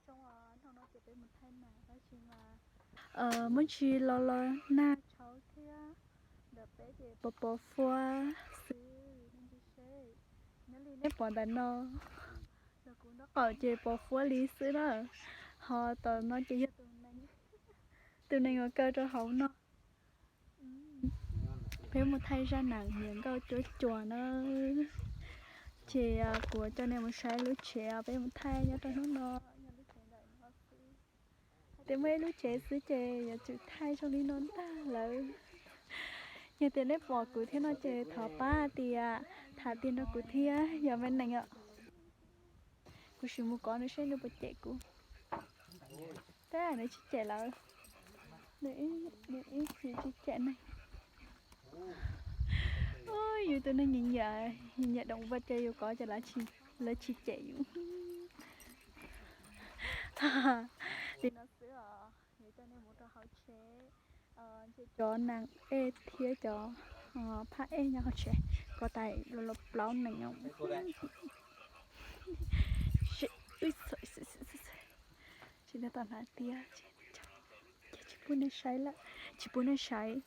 Zoo, hnub no ces peb mus thaij nas tab sis mas muaj ntsis los los nag tshauv thiab, ntawm peb ces pos pos fuab xwb, nej ntsia seb. Nyob li nej pom ntawm no, los kuv nraub qaum ces pos fuab li xwb na. Ho tom no ces yog tus nees uas kaw rau hauv no. Peb mus thaij zaj nas niam nkauj cuab cuas na. Ces kuv coj nej mus saib lub tsev peb mus thaij nyob rau hnub no, yog lub tsev ntawm no xwb. Hais tias muaj ib lub tsev xwb ces yuav tsum thaij zoo li no ntag lawm. Yog tias nej pom kuv thiab no ces thov pab tias tham tiag rau kuv thiab yog me nees os. Kuv sim mus kov nws seb nws puas cem kuv. Tab nws tsis cem lawm. Nws ib tsis cem neeg. Yus tus neeg nyiam nyiam, nyiam nyiam doom vaj ces yus kov ces lawv tsis cem yus. Li no xwb os, yuav coj nej mus rau hauv tsev, ntshe cov nas ej thiab cov phaj ej nyob hauv tsev, kov tas los los plaub nees. Tsis tau hnav tiag, ces tsis pub nej saib lawm, tsis pub nej saib.